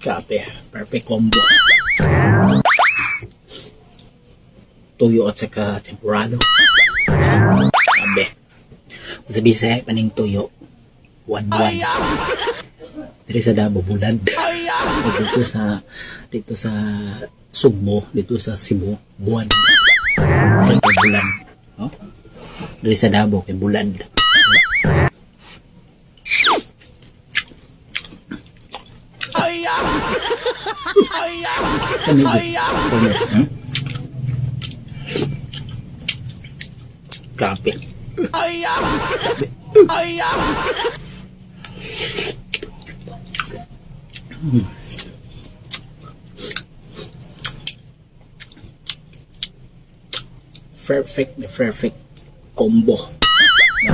Kape. Perfect combo. Tuyo at saka champurado. Grabe. Sa Bisaya paning tuyo. Buwan-buwan. Diri sa Davao, bulad. Dito sa Sugbo, dito sa Cebu, buwan. Diri kay bulad. No? Diri sa Davao kay bulad. Kani gud. Grabe. Grabe. Perfect, the perfect combo.